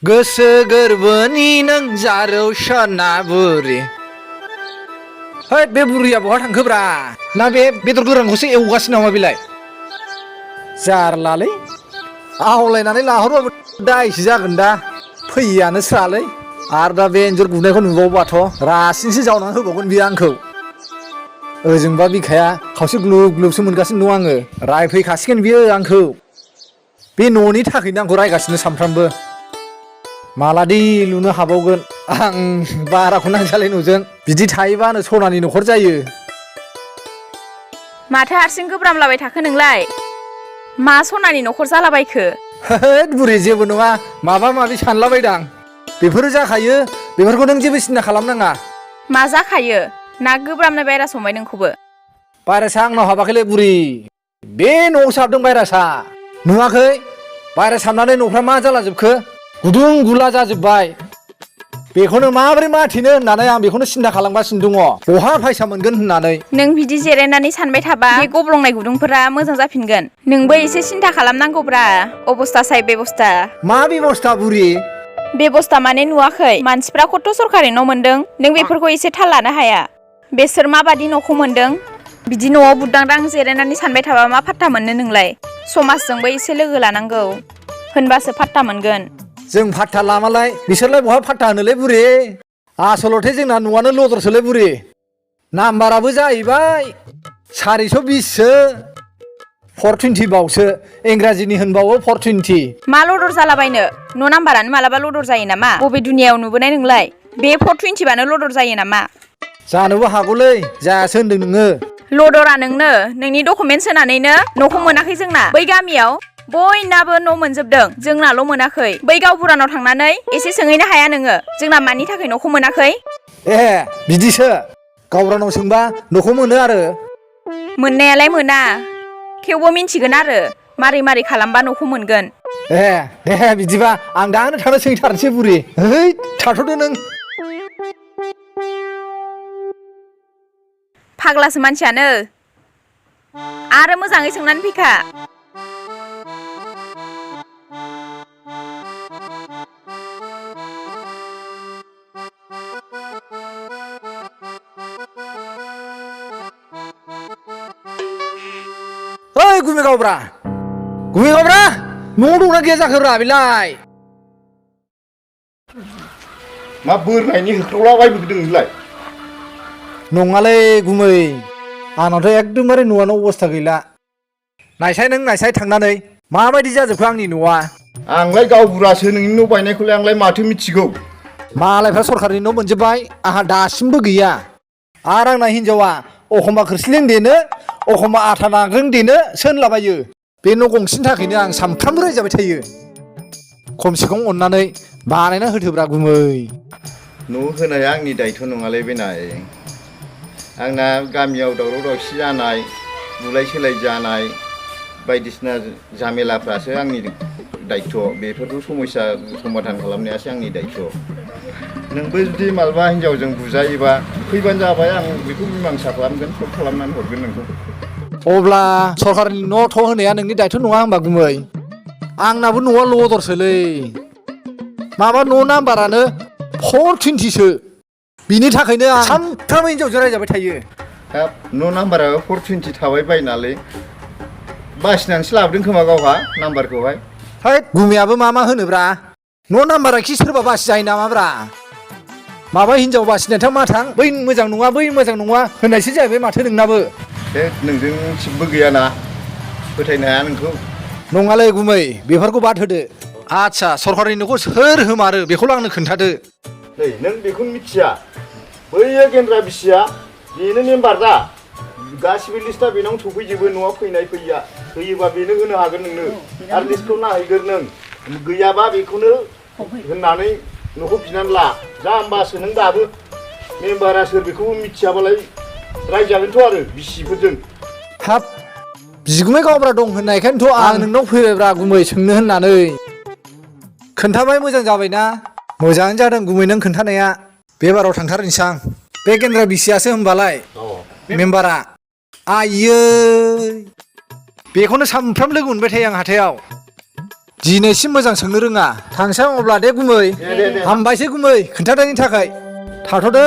गोसो गोरबोनि नों जारौ सना बुरि। है बे बुरिया बहा थांखोब्रा? ना बे बेदर गोरानखौसो एवगासिनो नामा बेलाय? जारलालै आवलायनानै लाहरबाबो दायसो जागोन दा। फैयानो स्रालै आरो दा बे एन्जर गुनायखौ नुबावबाथ' रासिनसो जावनानै होबावगोन बियो आंखौ। ओजोंबा बिखाया खावसे ग्लुब ग्लुबसो मोनगासिनो दं आङो। रायफैखासिगोन बियो आंखौ। बे न'नि थाखायनो आंखौ रायगासिनो सानफ्रामबो। मालादि लुनो हाबावगोन आं बाराखौ नांजाले न'जों। बिदि थायोबानो सनानि न'खर जायो। माथो हारसिं गोब्रामलाबाय थाखो नोंलाय? मा सनानि न'खर जालाबायखो? होद बुरि जेबो नङा माबा माबि सानलाबायदां। बेफोरो जाखायो बेफोरखौ नों जेबो सिन्था खालामनाङा। मा जाखायो? ना गोब्रामनाय भाइरास हमबाय नोंखौबो? भाइरासआ आंनाव हाबाखैलै बुरि। बे न'आवसो हाबदों भाइरासआ। नुवाखै भाइरास हाबनानै न'फ्रा मा जालाजोबखो? गुदुं गुला जाजोब्बाय। बेखौनो माबोरै माथेनो होननानै आं बेखौनो सिन्था खालामगासिनो दङ। बहा फैसा मोनगोन होननानै। नों बिदि जिरायनानै सानबाय थाबा बे गब्लंनाय गुदुंफोरा मोजां जाफिनगोन। नोंबो एसे सिन्था खालामनांगौब्रा। अबस्था साय बेबस्था। मा बेबस्था बुरि? बेबस्था माने नुवाखै मानसिफ्रा खथ' सरखारि न' मोनदों। नों बेफोरखौ एसे थाल लानो हाया। बेसोर माबादि न'खौ मोनदों? बिदि न'आव बुदांदां जिरायनानै सानबाय थाबा मा फात्ता मोननो नोंलाय? समाजजोंबो एसे लोगो लानांगौ होनबासो फात्ता मोनगोन। जों फात्ता लामालाय बिसोरलाय बहा फात्ता होनोलै बुरि? आसलथे जोंना न'आनो लदरसोलै बुरि। नाम्बाराबो जाहैबाय 420सो। 420 बावसो इंराजिनि होनबावो 420। मा लदर जालाबायनो? न' नाम्बारानो मालाबा लदर जायो नामा? बबे दुनियाव नुबोनाय नोंलाय? बे 420 बानो लदर जायो नामा? जानोबो हागौलै जायासो होनदों नोङो। लदरा नोंनो नोंनि डकुमेन्टस होनानैनो न'खौ मोनाखै जोंना। बै गामियाव बयनाबो न' मोनजोबदों जोंनाल' मोनाखै। बै गावबुरानाव थांनानै एसे सोंहैनो हाया नोङो जोंना मानि थाखाय न'खौ मोनाखै? ए बिदिसो गावबुरानाव सोंबा न'खौ मोनो आरो? मोननायालाय मोना थेवबो मिन्थिगोन आरो मारै मारै खालामबा न'खौ मोनगोन। ए दे बिदिबा आं दानो थांनो सोंथारनोसै बुरि। है थाथ'दो नों। फाग्लासो मानसियानो। आरो मोजाङै सोंनानै फैखा। ओइ गुमै गावब्रा गुमै गावब्रा न'आव दंना गैया जाखोब्रा बेलाय? मा बोरनायनि होख्रावलाबायबोदों नोंलाय? नङालै गुमै आंनावथ' एकदमबारे न'आनो अबस्था गैला। नायसाय नों नायसाय थांनानै माबायदि जाजोबखो आंनि न'आ। आंलाय गावबुरासो नोंनि न' बायनायखौलाय आंलाय माथो मिथिगौ। मालायफ्रा सरखारनि न' मोनजोब्बाय आंहा दासिमबो गैया। आरो आंना हिनजावा एखमबा खोरस्लिं देनो एखमबा आथा नाग्रों देनो सोनलाबायो। बे न' गंसेनि थाखायनो आं सानफ्रामबो रायजाबाय थायो। खमसे खम अननानै बानायना होदोब्रा गुमै। न' होनाया आंनि दायथ' नङालै बेनाय। आंना गामियाव दावराव दावसि जानाय बुलाय सोलाय जानाय बायदिसिना झामेलाफ्रासो आंनि दायथ'। बेफोरखौ समस्या समाधान खालामनायासो आंनि दायथ'। नोंबो जुदि मालाबा हिनजावजों बुजायोबा फैबानो जाबाय आं बेखौ मिमांसा खालामगोन सल्भ खालामनानै हरगोन नोंखौ। अब्ला सरखारनि न' थ' होनाया नोंनि दायथ' नङा होनबा गुमै? आंनाबो न'आ लदरसोलै। माबा न' नाम्बारानो 420सो। बिनि थाखायनो आं सानफ्रामबो हिनजावजों रायजाबाय थायो। हाब न' नाम्बाराबो 420 थाबाय बायनालै बासिनानैसो लाबोदों खोमा गावहा नाम्बारखौहाय। हैद गुमैयाबो मा होनोब्रा न' नाम्बारा खि सोरबा बासि जायो नामाब्रा? माबा हिनजाव बासिनायथां मा थां बै मोजां नङा बै मोजां नङा होननायसो जाहैबाय माथो नोंनाबो। बे नोंजों थिगबो गैयाना फोथायनो हाया नोंखौ। नङालै गुमै बेफोरखौ बाद होदो। आदसा सरखारनि न'खौ सोर होमारो बेखौल' आंनो खोन्थादो। नै नों बेखौनो मिथिया बैयो गेन्द्रा बिसिया बेनो मेम्बार दा। गासिबो लिस्टआ बेनावनो सफैजोबो न'आव फैनाय फैया। होयोबा बेनो होनो हागोन नोंनो। आरो लिस्टखौ नायहैगोर नों गैयाबा बेखौनो होननानै न'खौ बिनानै ला। जा होमबासो नों दाबो मेम्बारा सोर बेखौबो मिथियाबालाय रायजागोनथ' आरो बिसिफोरजों। हाब बिगुमै गावब्रा दं होननायखायनोथ' आं नोंनाव फैबायब्रा गुमै सोंनो होननानै। खोन्थाबाय मोजां जाबायना? मोजाङानो जादों गुमै नों खोन्थानाया। बे बाराव थांथारनोसै आं। बे गेन्द्रा बिसियासो होनबालाय मेम्बारा। आइयै बेखौनो सानफ्राम लोगो मोनबाय थायो आं हाथायाव। दिनैसिम मोजां सोंनो रोङा थांसां अब्ला दे गुमै दे हामबायसै गुमै खोन्थानायनि थाखाय थाथ'दो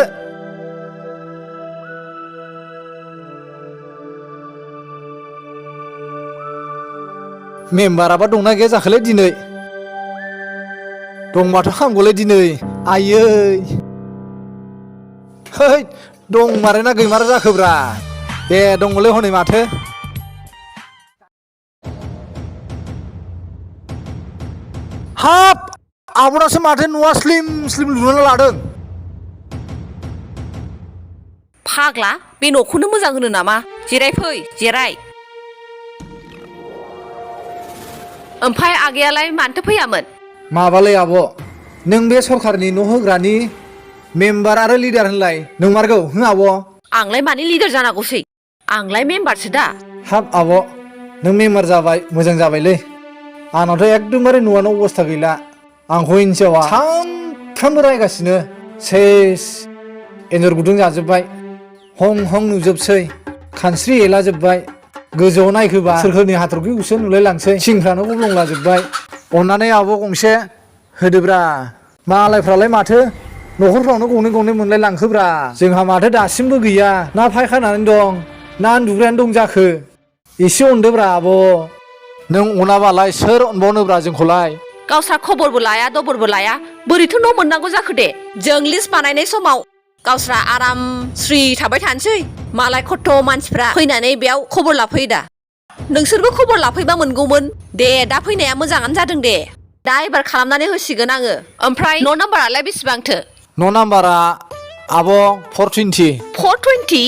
मेम्बाराबा दंना गैया जाखोलै दिनै दंबाथ' हामगौलै दिनै आयै है दंमारोना गैमारा जाखोब्रा दे दङलै हनै माथो हाब आबनासो माथो न'आ स्लिम स्लिम लुनानै लादों फाग्ला बे न'खौनो मोजां होनो नामा जिरायफै जिराय ओमफ्राय आगैयालाय मानोथो फैयामोन माबालै आब' नों बे सरखारनि न' होग्रानि मेम्बार आरो लिडार होनलाय नंमारगौ हो आब' आंलाय मानि लिडार जानांगौसै आंलाय मेम्बारसो दा हाब आब' नों मेम्बार जाबाय मोजां जाबायलै आंनावथ' एकदमबारे न'आनो अबस्था गैला आंखौ हिनजावा सानफ्रामबो रायगासिनो सेस एन्जर गुदुं जाजोब्बाय हं हं नुजोबसै खानस्रि एलाजोब्बाय गोजौआव नायखोबा सोरखारनि हाथरखिखौसो नुलायलांसै थिंफ्रानो गब्लंलाजोब्बाय अननानै आब' गंसे होदोब्रा मालायफ्रालाय माथो न'खरफ्रावनो गंनै गंनै मोनलाय लांखोब्रा जोंहा माथो दासिमबो गैया ना फायखानानै दं ना उन्दुग्रायानो दं जाखो एसे अनदोब्रा आब' नों अनाबालाय सोर अनबावनोब्रा जोंखौलाय गावस्रा खबरबो लाया दबरबो लाया बोरैथ' न' मोननांगौ जाखो दे जों लिस्ट बानायनाय समाव गावस्रा आराम स्रि थाबाय थानोसै मालाय खथ' मानसिफ्रा फैनानै बेयाव खबर लाफैयो दा नोंसोरबो खबर लाफैबा मोनगौमोन दे दा फैनाया मोजाङानो जादों दे दा एबार खालामनानै होसिगोन आङो ओमफ्राय न' नाम्बारालाय बेसेबांथो न' नाम्बारा आब' 420 420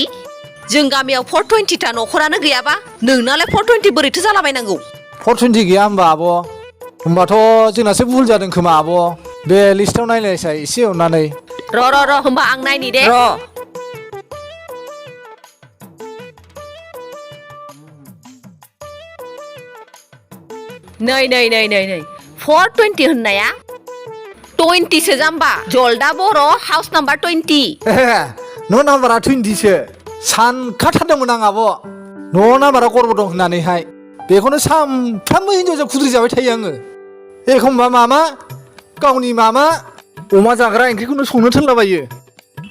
जों गामियाव 420 था न'खरानो गैयाबा नोंनालाय 420 बोरैथो जालाबायनांगौ 420 गैया होमबा आब' होमबाथ' जोंनासो भुल जादों खोमा आब' बे लिस्टाव नायलायसाय एसे अननानै र' होमबा आं नायनि दे र' नै 420 होननाया 20 सो जाम्बा जलदा बर' हाउस नाम्बार 20 न' नाम्बारा 20सो सानखाथारदोंमोन आं आब' न' नाम्बारा गरब दं होननानैहाय बेखौनो सानफ्रामबो हिनजावजों खुद्रि जाबाय थायो आङो एखमबा मामा गावनि मामा अमा जाग्रा ओंख्रिखौनो संनो थोनलाबायो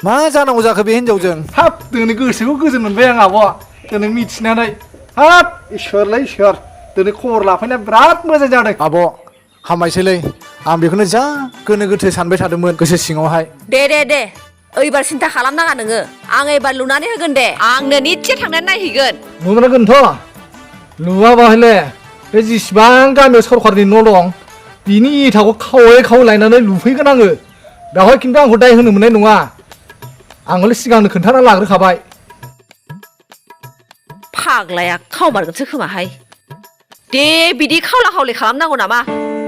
मा जानांगौ जाखो बे हिनजावजों हाब दिनै गोसोखौ गोजोन मोनबाय आं आब' दिनै मिथिनानै हाब इसोरलै इसोर दिनै खबर लाफैना बिराद मोजां जादों आब' हामबायसैलै आं बेखौनो जा गोनो गोथो सानबाय थादोंमोन गोसो सिङावहाय दे ओइबार सिन्था खालामनाङा नोङो आं एबार लुनानै होगोन दे आंनो नित्य थांनानै नायहैगोन नुमारगोनथ' लुवाबा हले बे जेसेबां गामियाव सरखारनि न' दं बिनि इथाखौ खावै लायनानै लुफैगोन आङो बेवहाय खिन्थु आंखौ दाय होनो मोननाय नङा आं हले सिगांनो खोन्थाना लाग्रोखाबाय फाग्लाया खावमारगोनसो खोमाहाय दे बिदि खावला खावलि खालामनांगौ नामा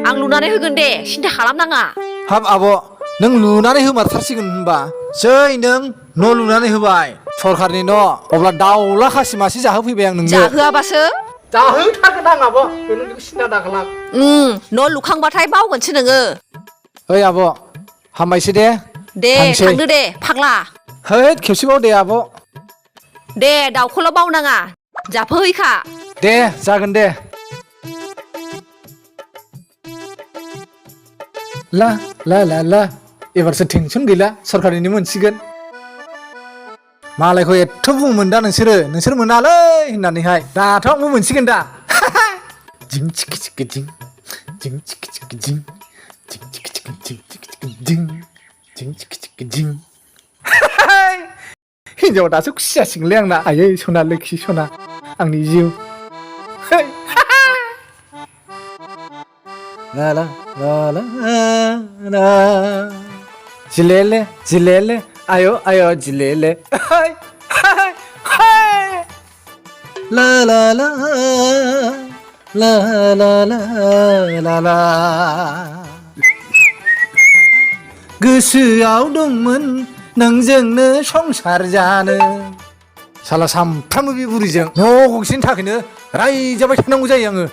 आं लुनानै होगोन दे सिन्था खालामनाङा हाब आब' नों लुनानै होमारथारसिगोन होनबा जै नों न' लुनानै होबाय सरखारनि न' अब्ला दाउला खासि मासे जाहोफैबाय आं नोंनो जाहोआबासो जाहोथारगोन आं आब' नों सिन्था दाखालाम न' लुखांबाथाय बावगोनसो नोङो ओइ आब' हामबायसै दे थांसै थांदो दे फाग्ला हैद खेबसेबाव दे आब' दे दाउखौल' बावनाङा जाफैखा दे जागोन दे ला एबारसो टेनसन गैला सरखारनिनो मोनसिगोन मालायखौ एथ' बुङोमोन दा नोंसोर मोनालै होननानैहाय दाथ' आंबो मोनसिगोन दा जिं चिकि चिकि जिं जिं चिकि चिकि जिं जिं चिकि चिकि जिं चिकि चिकि जिं जिं चिकि चिकि जिं हिनजावा दासो खुसि जासिगोनलै आंना आयै सना लोखि सना आंनि जिउ ला ला ला ला ला जिलेले जिलेले आयो आयो जिलेले ला ला ला ला ला ला ला ला गोसोआव दंमोन नोंजोंनो संसार जानो साला सामफ्रामबो बे बुरिजों न' गंसेनि थाखायनो रायजाबाय थानांगौ जायो आङो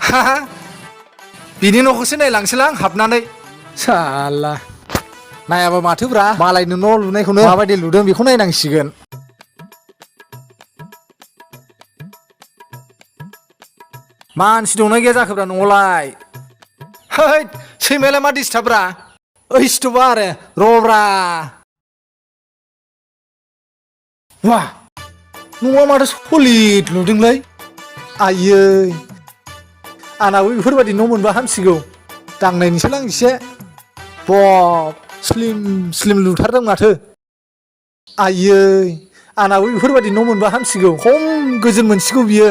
हा बिनि न'खौसो नायलांसैलां हाबनानै साला नायाबा माथोब्रा मालायनो न' लुनायखौनो माबायदि लुदों बेखौ नायनांसिगोन मानसि दंना गैया जाखोब्रा न'आवलाय है सैमायालाय मा डिस्टार्बब्रा ओइसथ'बा आरो र'ब्रा वा न'आ माथो सलिड लुदोंलै आयै आंनाबो बेफोरबायदि न' मोनबा हामसिगौ दांनायनिसैलां एसे बब स्लिम स्लिम लुथारदों माथो आयै आंनाबो बेफोरबायदि न' मोनबा हामसिगौ खम गोजोन मोनसिगौ बियो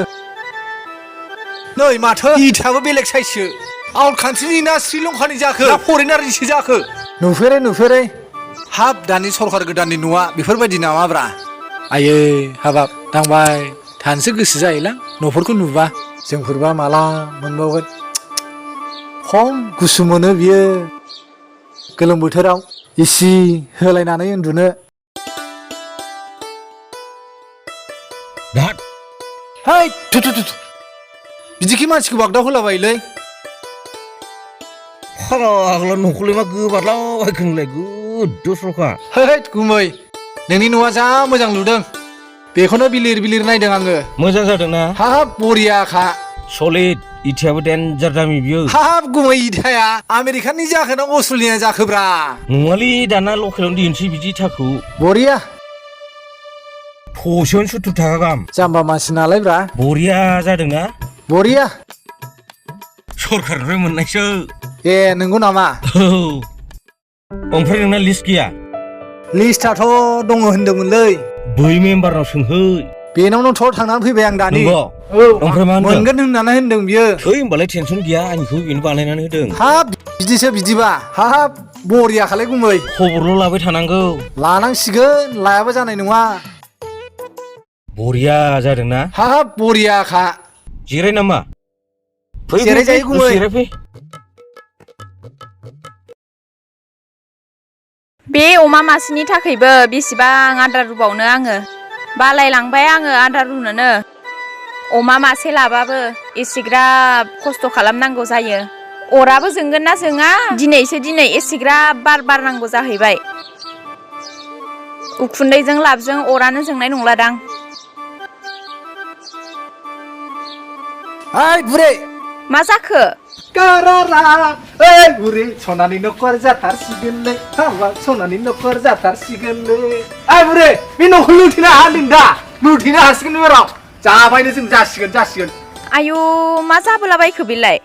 नै माथो इथाबो बेलेग साइजसो आउट कान्ट्रिनि ना श्रीलंकानि जाखो ना फरेनारनिसो जाखो नुफेरै हाब दानि सरखार गोदाननि न'आ बेफोरबायदि नामाब्रा आयै हाबाब दांबाय थानोसो गोसो जायोलां न'फोरखौ नुबा जोंफोरबा माला मोनबावगोन खम गुसु मोनो बियो गोलोम बोथोराव एसि होलायनानै उन्दुनो है थु बिदिखि मानसिखौ बागदाव होलाबायोलै फाग्ला न'खौलाय मा गोबारलाबायखो नोंलाय गोदो सरखा है गुमै नोंनि न'आ जा मोजां लुदों बेखौनो बिलिर नायदों आङो मोजां जादोंना हाब बरियाखा सलिड इथायाबो देनजार दामि बियो हाब गुमै इथाया आमेरिकानि जाखो ना अस्ट्रेलिया जाखोब्रा नङालै दाना लकेलावनो दिनोसै बिदि इथाखौ बरिया थसेयावनो 70 थाखा गाहाम जाम्बा मानसि नालाय ब्रा बरिया जादोंना बरिया सरखारनिफ्राय मोननायसो ए नंगौ नामा औ ओमफ्राय नोंना लिस्ट गैया लिस्टआथ' दङ होनदोंमोनलै बै मेम्बारनाव सोंहै बेनावनोथ' थांनानै फैबाय आं दानि नंगौ औ ओमफ्राय मा होनदों मोनगोन होननानै होनदों बियो थै होमबालाय टेनसन गैया आंनिखौ बेनो बानायनानै होदों हाब बिदिसो बिदिबा हाब बरियाखालाय गुमै खबरल' लाबाय थानांगौ लानांसिगोन लायाबा जानाय नङा बरिया जादोंना हाब बरियाखा जिराय नामा जिरायजायो गुमै जिरायफै बे अमा मासेनि थाखायबो बेसेबां आदार रुबावनो आङो बालायलांबाय आङो आदार रुनोनो अमा मासे लाबाबो एसेग्राब खस्थ' खालामनांगौ जायो अराबो जोंगोन ना जोङा दिनै एसेग्राब बार बारनांगौ जाहैबाय उखुन्दैजों लाबजों अरानो जोंनाय नंलादां हाय बुरै मा जाखो कारारा ओइ बुरै सनानि न'खर जाथारसिगोनलै हाबा सनानि न'खर जाथारसिगोनलै ओइ बुरै बे न'खौ लुथेनो हादों दा लुथेनो हासिगोन बेराव जाबायनो जों जासिगोन आयु मा जाबोलाबायखो बेलाय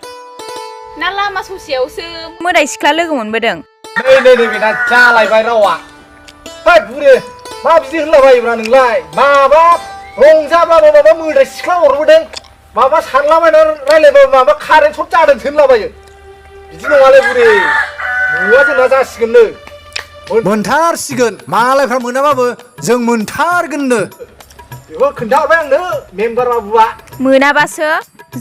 ना लामा ससेयावसो मोदाय सिख्ला लोगो मोनबोदों नै बेना जालायबाय रावा हाय बुरै मा बिदि होनलाबायोब्रा नोंलाय माबा रंजाब्लाबो माबा मोदाय सिख्ला हरबोदों माबा सानलाबायना रायलायबाबो माबा कारेन्ट सर्ट जादोंसो होनलाबायो बिदि नङालै बुरै न'आ जोंना जासिगोननो मोनथारसिगोन मालायफ्रा मोनाबाबो जों मोनथारगोननो बेखौ खोन्थाहरबाय आंनो मेम्बार बाबुआ मोनाबासो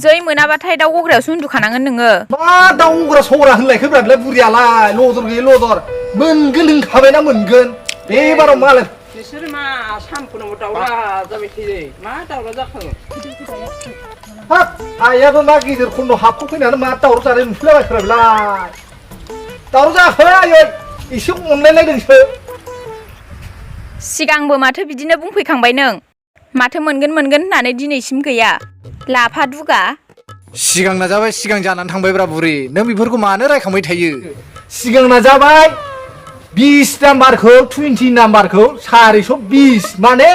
जै मोनाबाथाय दाउ गग्रायावसो उन्दुखानांगोन नोङो मा दाउ गग्रा सौरा होनलायखोब्रा बेलाय बुरियालाय लदर गैयै लदर मोनगोन होनखाबायना मोनगोन बेबाराव मालाय बिसोर मा सानफ्रोमबो दावरा जाबाय थायो मा दावरा जाखो हाब आइयाबो मा गिदिर खन्द हाबखौ फैनानै मा दावराव जानाय नुफैलाबायखोब्रा बेलाय दावराव जायाखै आयै एसे अनलायलायदोंसो सिगांबो माथो बिदिनो बुंफैखांबाय नों माथो मोनगोन होननानै दिनैसिम गैया लाफा दुगा सिगां नाजाबाय सिगां जानानै थांबायब्रा बुरि नों बेफोरखौ मानो रायखांबाय थायो सिगां नाजाबाय 20 नाम्बारखौ 20 नाम्बारखौ 420 माने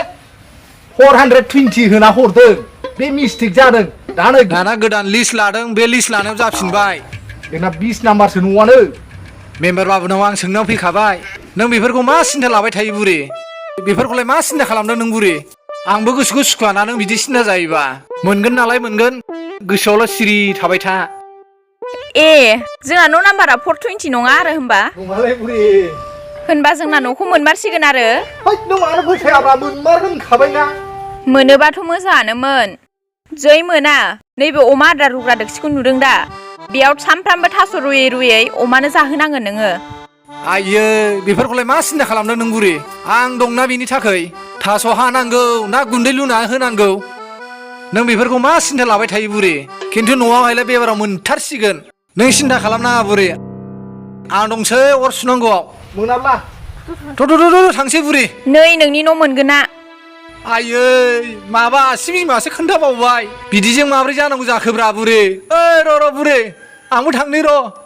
420 होना हरदों बे मिस्टेक जादों दाना गोदान लिस्ट लादों बे लिस्ट लानायाव जाफिनबाय जोंना 20 नाम्बारसो न'आनो मेम्बार बाबुनाव आं सोंनायाव फैखाबाय नों बेफोरखौ मा सिन्था लाबाय थायो बुरि बेफोरखौलाय मा सिन्था खालामदों नों बुरि आंबो गोसोखौ सुखुवा ना नों बिदि सिन्था जायोबा मोनगोन नालाय मोनगोन गोसोआवल' सिरि थाबाय था ए जोंना न' नाम्बारा 420 नङा आरो नङालै बुरि होनबा जोंना न'खौ मोनमारसिगोन आरो नों मानो फोथायाब्रा मोनमारगोन होनखाबायना मोनोबाथ' मोजाङानोमोन जै मोना नैबे अमा आदार रुग्रा दोखसिखौ नुदों दा बेयाव सानफ्रामबो थास' रुयै अमानो जाहोनांगोन नोङो आइयो बेफोरखौलाय मा सिन्था खालामदों नों बुरि आं दंना बेनि थाखाय थास' हानांगौ ना गुन्दै लुना होनांगौ नों बेफोरखौ मा सिन्था लाबाय थायो बुरि खिन्थु न'आवहायलाय बेबाराव मोनथारसिगोन नों सिन्था खालामनाङा बुरि आं दंसै अर सुनांगौआव मोनाब्ला थ' थांसै बुरि नै नोंनि न' मोनगोना आयै माबा आसि बिमासो खोन्थाबावबाय बिदिजों माब्रै जानांगौ जाखोब्रा बुरि ओइ र' बुरि आंबो थांनि र'